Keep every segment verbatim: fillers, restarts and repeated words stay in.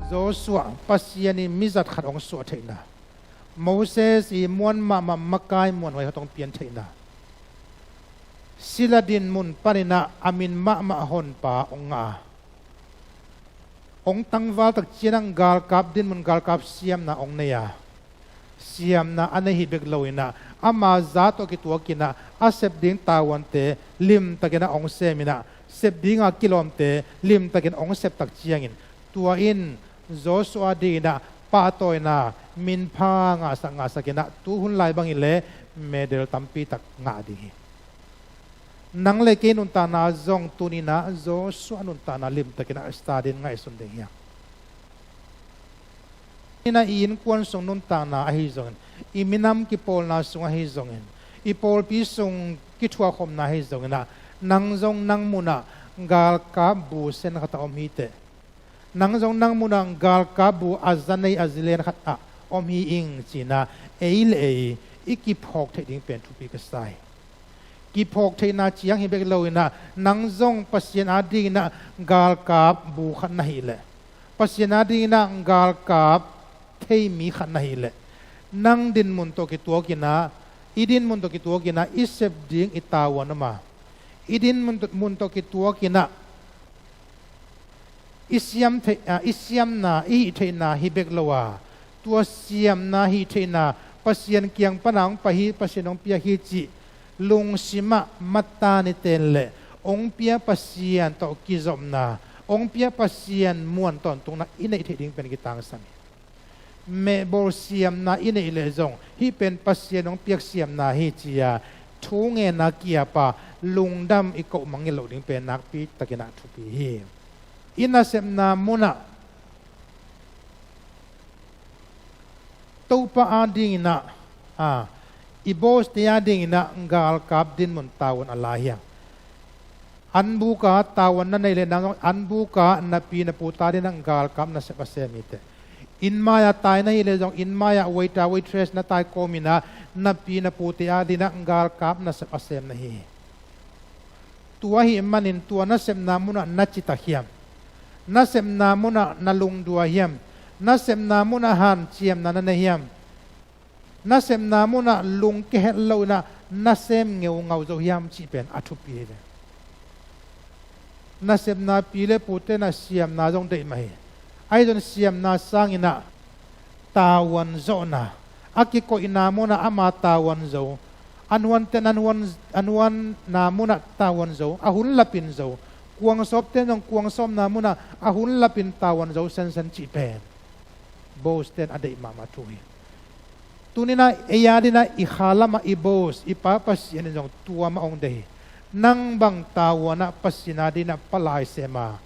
Joshua, Pasian in mizat khat hong suah theihna, Moses i muan mahmah makai muanhuai khat hong pian theihna, sila din mun paninah a min mahmah honpa hong ngah a, hong tangval tak cianah galkap din mun galkap siamna hong nei a, siamna a nei hi bek loinah ama za tawh kituakinah a sep ding tavuante limtakinah hong seminah sep dinga kilawmte limtakin hong sep tak ciangin, tua in Joshua dinginah pahtawina minpha ngahsak ngahsakinah tuhun lai bangin le medal tampi tak ngah ding hi. Nang le kei nuntakna zong tuninah Joshua nuntakna limtakinah a start in ngaihsun ding hiam? Inah i innkuan sung nuntakna ahi zongin, i minam kipawlna sung ahi zongin, i pawlpi sung kithuahkhopna ahi zonginah, nang zong nang munah galkap bu sen khatah om hiteh, nang zong nang munah galkap bu a za nei a zilen khatah om hi ing cinah ei le ei i kiphawk theih ding pen thupi ka sa hi. Kiphawk theihna ciang hi bek loinah nang zong Pasian adinginah galkap bu khat na hih leh, Pasian adinginah galkap thei mi khat na hih leh, nang din mun tawh kituakinah, i din mun tawh kituakinah i sep ding i tavuan om a, i din mun tawh, mun tawh kituakinah i siam theih, a, i siamna, i hih theihna hi bek lo a, tua siamna hih theihna Pasian kiang pana hong pai hi, Pasian hong piak hi cih lungsimah matani ten le hong pia Pasian tawh kizopna, hong pia Pasian muan tawntungna i neih theih ding pen kitangsan hi. Mehbawl siamna i neih leh zong hih pen Pasian hong piak siamna hi ci-a thu ngenna kiapa lungdam i koh mangngilh loh ding pen nakpi takinah thupi hi. I nasepna munah Topa adinginah, a, i bawste adinginah galkap dinmun tavuan a la hiam? An buka tavuan na nei leh nang zong an buka na pi na pute adinginah galkap nasep a sem hiteh. Inn mai-ah tai na hih leh zong inn mai-ah waiter waitress na tai kawminah na pi na pute adinginah galkap nasep a sem na hi hi. Tua ahih manin tua nasepna munah na citak hiam? Nasepna munah na lungdua hiam? Nasepna munah hanciamna na nei hiam? Nasepna munah lungkia het loinah nasem ngeungau zo hiam cih pen a thupi hi ve. Nasepna pi le pute na siamna zong deih mah hi. Ahi zong siamna sanginah tavuan zawhna, a kikoihna munah ama tavuan zo, a nuanten a nuan, a nuanna munah tavuan zo, a hun lapin zo, kuangsawpten zong kuangsawpna munah a hun lapin tavuan zo sensen cih pen bawsten a deih mahmah thu hi. Tuninah ei adinginah i kha lamah i boast i Pa Pasian in zong tua mah hong deih hi. Nang bang tavuanah Pasian adinginah palai sem a,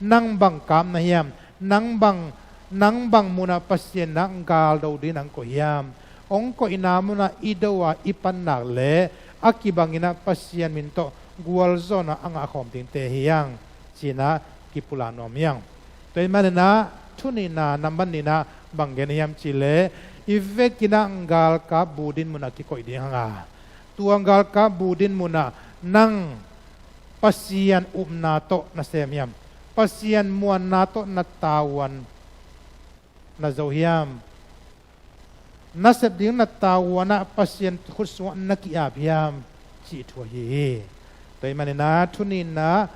nang bang kap na hiam? Nang bang, nang bang munah Pasian inah galdo dingin hong koih hiam? Hong koihna munah i do a i pannak le a kibanginah Pasian min tawh gualzawhna a ngahkhawm dingte hi hang cinah kipulak nuam hi hang. Tua ahih maninah thunihna nambat nihna bang gen hiam cih leh, i vekinah galkap bu din munah kikoih ding hang a, tua galkap bu din munah nang Pasian upna tawh na sem hiam? Pasian muanna tawh na tavuan na zo hiam? Nasep ding na tavuanah Pasian khut sungah na ki-ap hiam cih thu ahi hi. Tua ahih maninah thunihna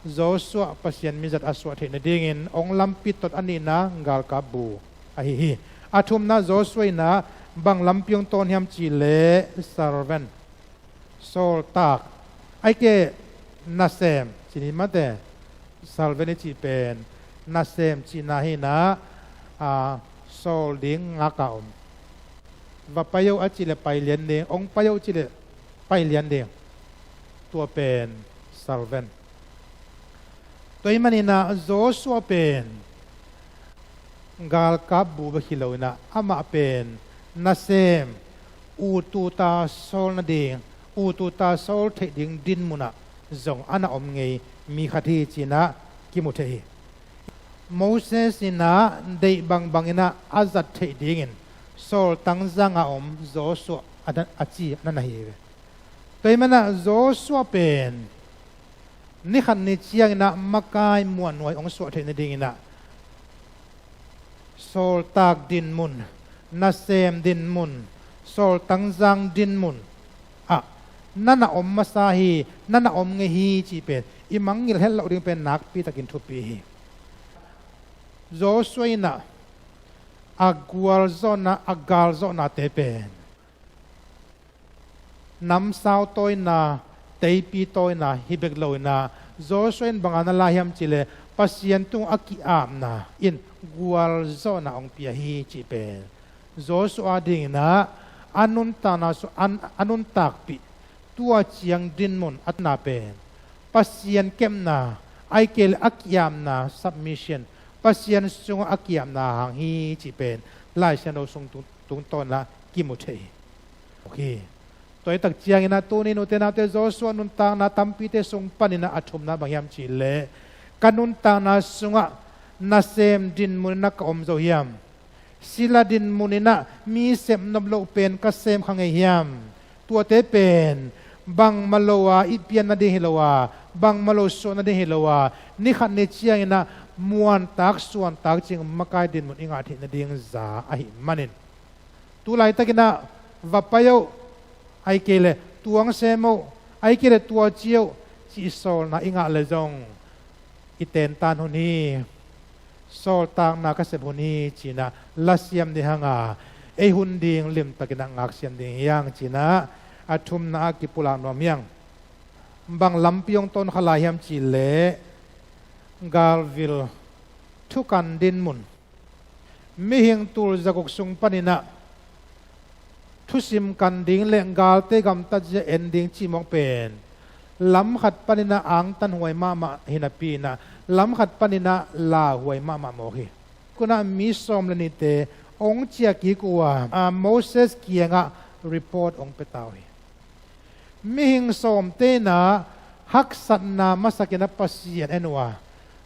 Joshua Pasian mizat a suah theih nadingin hong lampi tot a nihna galkap bu ahi hi. A thumna Joshua inah bang lampi hong tawn hiam cih leh servant, sawltak, ahih kei leh nasem cih ni mate. Servant i cih pen nasem cihna hinah, a, sawl ding ngak a om. Va pai o a cih leh pai lian ding, hong pai o cih leh pai lian ding. Tua pen servant. Tua ahih maninah Joshua pen galkap bu bek hi loinah amah pen nasem, ut ut a sawl nading, ut ut a sawl theih ding din munah zong a na om ngei mi khat hi cinah kimu thei hi. Moses inah deih bangbanginah a zat theih dingin sawltang zanga om Joshua a na, a ci a na na hi ve. Tua ahih maninah Joshua pen ni khat ni cianginah makai muanhuai hong suah theih nadinginah Sawltak dinmun, nasem dinmun, sawltangzang dinmun ah na na om masa hi, na na om ngei hi cih pen i mangngilh het loh ding pen nakpi takin thupi hi. Joshua in ah a gualzawhna, a galzawhnate pen namsau tawina, teipi tawina hi bek lo in ah, Joshua in bang a na la hiam cih leh Pasian tung a ki-apna in gualzawhna hong pia hi cih pen Joshua ding in ah a nuntakna su-, a, a nuntakpih, tua ciang dinmun a tuna pen Pasian kepna, ahih kei leh a ki-apna, submission, Pasian sungah a ki-apna hang hi cih pen Lai Siangtho sung tung, tungtawn ah kimu thei hi. Ok. Tua hi tak ciangin ah tuni-in ute naute, Joshua nuntakna tampite sung panin ah a thumna bang hiam cih leh, ka nuntakna sungah nasem dinmun in ah ka om zo hiam? Sila dinmun in ah mi sem nop loh pen ka sem kha ngei hiam? Tuate pen bangmah lo a i pian nading hi lo a, bangmah lo suah nading hi lo a, ni khat ni ciangin ah muantak suantak cing makai dinmun i ngah theih nading za ahih manin, tu laitakin ah va pai oh, ahih kei leh tuang sem oh, ahih kei leh tua ci oh, cih sawlna i ngah leh zong i tentan hun hi, sawltakna ka sep hun hi ci-in ah lasiam ding hang a, ei hun ding limtakin ah ngaksiam ding hi hang ci-in ah a thumna ah kipulak nuam hi hang. Bang lampi hong tawn kha lai hiam cih leh, galvil, thukan dinmun, mihing tul za guk sung panin ah thusim kan ding leh galte gamtat zia en ding cih mawk pen lam khat panin ah angtanhuai mahmah hi napi-in ah, lam khat panin ah lauhuai mahmah mawk hi. Kun ah mi sawm le nihte hong ciah kik uh a, a, Moses kiangah report hong pia ta uh hi. Mihing sawmte in ah haksatna masakin ah Pasian en uh a,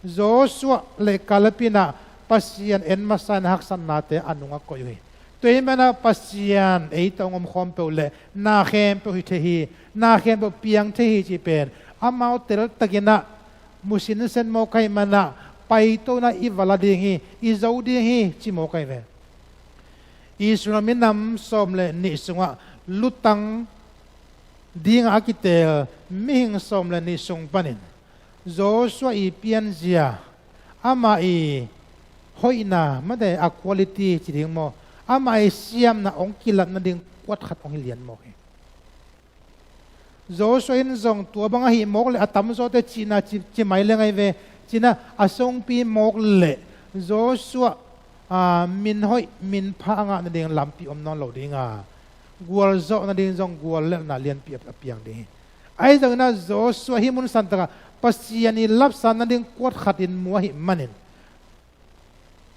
Joshua le Caleb in ah Pasian en masa in ah haksatnate a nungah koih uh hi. Tua ahih manin ah Pasian eite hong omkhawm peuh leh na khempeuh hi thei hi, na khempeuh piang thei hi cih pen amau teltakin ah mu sinsen mawk ahih manin ah paito in ah i va la ding hi, i zo ding hi ci mawk ahi ve. Israel minam sawm le nih sungah lutang dingah a kiteel mihing sawm le nih sung panin Joshua i pianzia, amah i hoihna, mate, a quality ci ding maw, amah i siamna hong kilat nading kuat khat hong hi lian mawk hi. Joshua in zong tua bang ahih mawk leh a tamzawte cihna ci, ci mai leng ahi ve. Ci-in ah a sungpi mawk leh Joshua, aa, min hoih, min pha a ngah nading lampi om nawn lo ding a, gualzawh nading zong guallelhna lianpi a, a piang ding hi. Ahi zongin ah Joshua hih mun santak ah Pasian i lapsan nading kuat khatin mu ahih manin,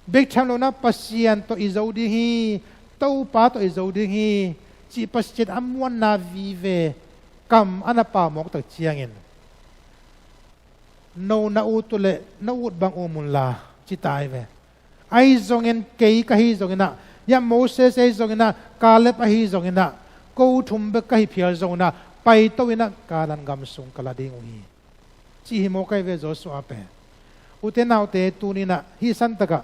bek tham lo-in ah Pasian tawh i zo ding hi, Topa tawh i zo ding hi cih Pasian a muanna vive kam a na pau mawk tak ciangin, no na ut uh leh na ut bang um unla, ci ta hi ve. Ahi zongin kei ka hi zongin ah, ya Moses ahi zongin ah, Caleb ahi zongin ah, ko thum bek ka hi phial zongin ah, paito in ah Kanaan gam sung ka la ding uh hi, ci hi mawk ahi ve Joshua pen. Ute naute, tuni-in ah hih santak ah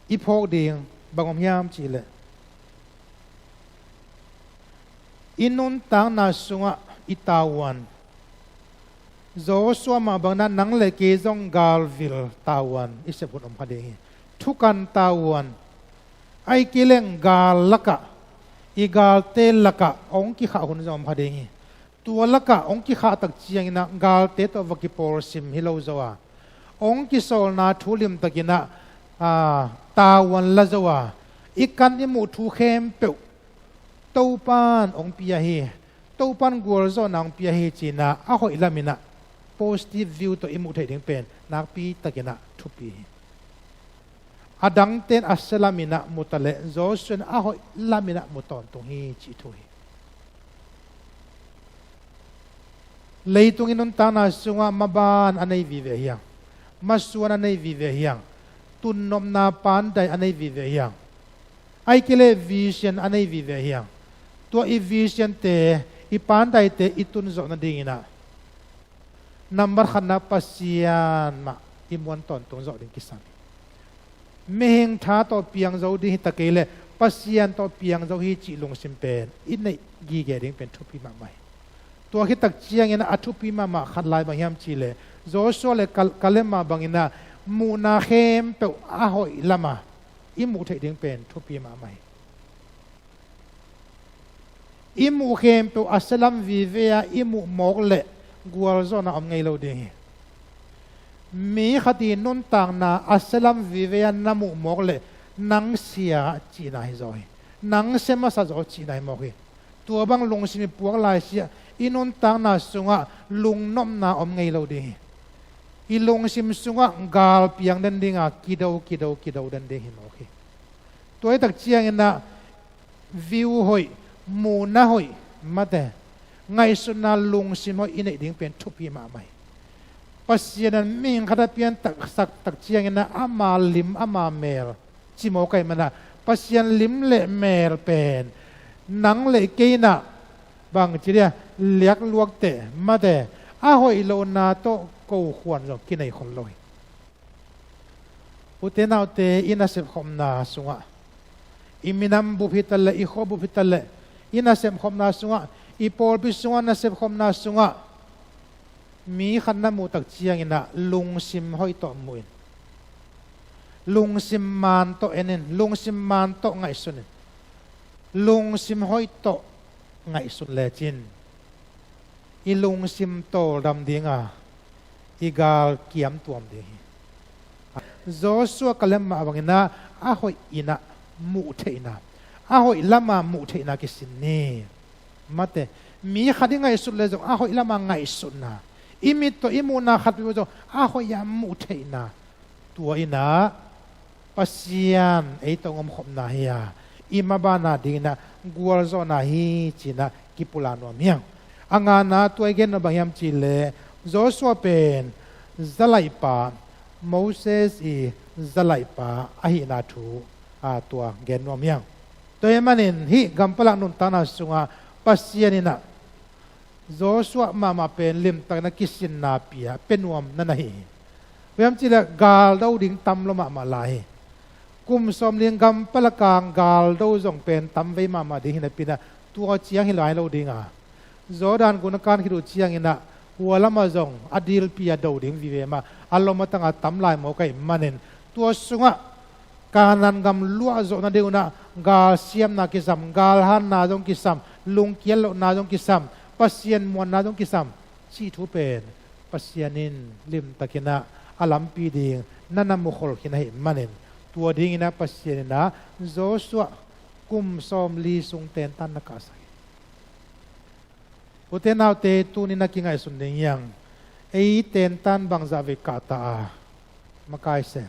i phawk ding bang om hiam cih leh, i nuntakna sungah i tavuan, Joshua mah bangin ah nang le kei zong galvil tavuan i sep hun om kha ding hi. Thukan tavuan, ahih kei leng gal lakah, i galte lakah hong kikhah hun zong om kha ding hi. Tua lakah hong kikhah tak ciangin ah galte tawh va kipawlsim hi lo zo a, hong kisawlna thu limtakin ah, aa, tavuan la zo a, i kan i muh thu khempeuh Topan hong pia hi, Topan gualzawhna hong pia hi ci-in ah a hoih lamin ah positive view tawh i muh theih ding pen nakpi takin ah thupi hi. A dangte'n a sia lamin ah mu ta leh Joshua in a hoih lamin ah mu tawntung hi cih thu hi. Leitung i nuntakna sungah maban a nei vive hi hang, masuan a nei vive hi hang, tunnopna pandai a nei vive hi hang, ahih kei leh vision a nei vive hi hang. Tua i visionte, i pandaite i tun zawh nadingin ah nambat khatna Pasian mah i muan tawntung zawh ding kisam hi. Mihing tha tawh piang zo ding hi ta kei leh Pasian tawh piang zo hi cih lungsim pen i neih gige ding pen thupi mahmah hi. Tua khit tak ciangin a thupi mahmah khat lai bang hiam cih leh Joshua le Kal-, Kaleb mah bangin ah muhna khempeuh a hoih lamah i muh theih ding pen thupi mahmah hi. I muh khempeuh a sia lam vive-a i muh mawk leh gualzawhna om ngei lo ding hi. Mi khat i nuntakna a sia lam vive-a na muh mawk leh nang sia cihna hi zaw hi. Nang sia masa zaw cihna hi mawk hi. Tua bang lungsim i puak lai siah i nuntakna sungah lungnopna om ngei lo ding hi. I lungsim sungah gal piang den dinga kido, kido, kido den ding hi mawk hi. Tua hi tak ciangin ah view hoih, muhna hoih, mate, ngaihsutna lungsim hoih i neih ding pen thupi mahmah hi. Pasian in mihing khat a pian tak, sak tak ciangin ah ama lim, ama mel ci mawk ahih manin ah Pasian lim le mel pen nang le kei in ah bang ci dia liak luak teh, mate, a hoih lohna tawh ko khuan zong kinei khol lo hi. Ute naute, i nasep khopna sungah, i minam bup hi ta leh, i khua bup hi ta leh, i nasep khopna sungah, i pawlpi sungah, nasep khopna sungah mi khat na muh tak ciangin ah lungsim hoih tawh muh in, lungsim maan tawh en in, lungsim maan tawh ngaihsun in, lungsim hoih tawh ngaihsun lecin i lungsim tawldam dinga i gal kiam tuam ding hi. Joshua Kaleb mah bangin ah a hoih in ah muh theihna, a hoih lama muh theihna kisin ni. Mate, mi khat i ngaihsut leh zong a hoih lama ngaihsutna, i mit tawh i muhna khat peuh zong a hoih a muh theihna, tua in ah Pasian ei tawh om khopna hi a, i maban a dingin ah gualzawhna hi ci-in ah kipulak nuam hi hang. A ngana tua i gen nuam bang hiam cih leh Joshua pen zalaihpa, Moses i zalaihpa ahihna thu, a, tua gen nuam hi hang. Tua ahih manin hih gampalak nuntakna sungah Pasian in ah Joshua mahmah pen limtakin a kisinna pia, pia nuam na na hi hi. Bang hiam cih leh gal do ding tam lua mahmah lai hi. Kum sawmli gampalak a gal do zong pen tam vei mahmah ding hi napi-in ah tua ciang hi lai lo ding a, Jordan gun a kan khit uh ciangin ah hua lamah zong a dilpi a do ding vive mah, a lom a tang a tam lai mawk ahih manin tua sungah Kanaan gam luah zawh nading un ah galsiamna kisam, galhanna zong kisam, lungkiat lohna zong kisam, Pasian muanna zong kisam cih thu pen Pasian in limtakin ah a lampi ding na na mukhol khin ahih manin, tua dingin ah Pasian in ah Joshua kum sawmli sung tentan na kahsak hi. Ute naute, tuni-in a kingaihsun ding hi hang. Ei tentan bangzah vei kahta a, makai se.